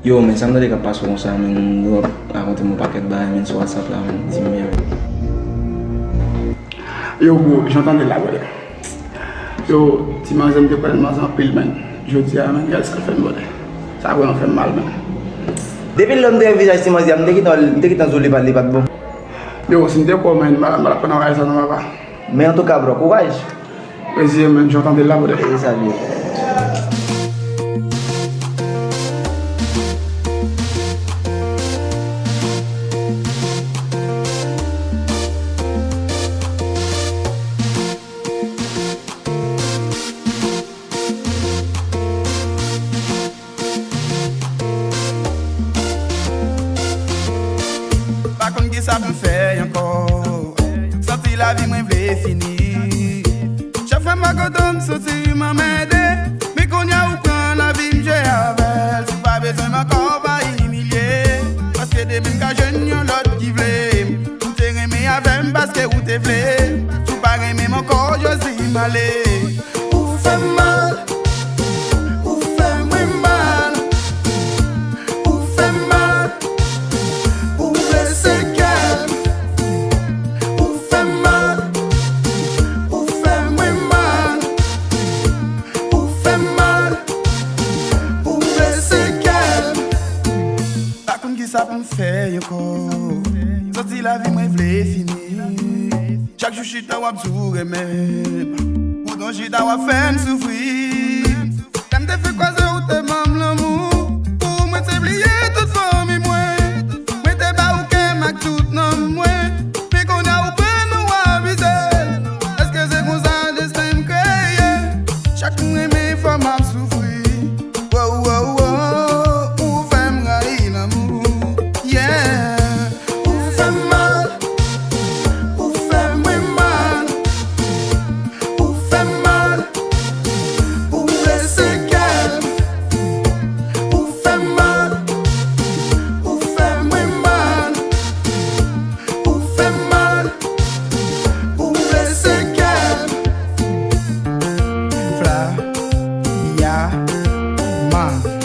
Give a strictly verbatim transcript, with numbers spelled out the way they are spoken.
Yo, men sa m tande k ap pase w konsa, men, yo ap rakonte m yon pakèt bagay, men, sou WhatsApp la, men, di m byen, men. Yo, bro, jan w tande l la, brother. Yo, ti manzè m te kwè nan manzè anpil, men. Jodi a, men, gad sa l fè m, brother. Sa vrèman fè m mal, men. Depi lè m te wè vizaj ti manzè a, m te gentan, m te gentan di w li pa, li pa t bon. Yo, si m te kwè w, men, m pa, m pa t ap pran nan bagay sa non, papa. Men antouka, bro, kouraj. Reziye, men, jan w tande l la, brother. E sa l ye. Pa konn kisa pou m fè ankò. Santi lavi mwen vle fini. Chak fwa m pa kontan, m santi m anmède. Men kounye a ou pran lavi m jwe avè l. Si w pa bezwen m ankò, pa imilye. Paske demen m ka jwenn yon lòt ki vle m. Ou te renmen avè m paske ou te vle. Si w pa renmen m ankò, jodi m ale. Ou fè m mal, ou fè mwen mal. Ou fè m mal, ou blese kè m. Ou fè m mal, ou fè mwen mal. Ou fè m mal, ou blese kè m. Pa konn kisa pou m fè ankò. Santi lavi mwen vle fini. Chak jou chita w ap di w renmen m. Poutan chita w ap fè m soufri. Lè m te fèk kwaze w, ou te ban m lanmou. Pou mwen te bliye tout fanmi mwen. Mwen te ba ou kè m ak tout nanm mwen. Men kounye a ou pran m, ou abize. Èske se konsa desten m kreye? Chak m renmen, fò m ap soufri. Wo, wo, wo, ou fè m rayi lanmou. Yeah. Ou fè m mal, ou fè mwen mal. Ou fè m mal, ou blese kè m. Ou fè m mal, ou fè mwen mal. Ou fè m mal, ou blese kè m. Fla, ya, man.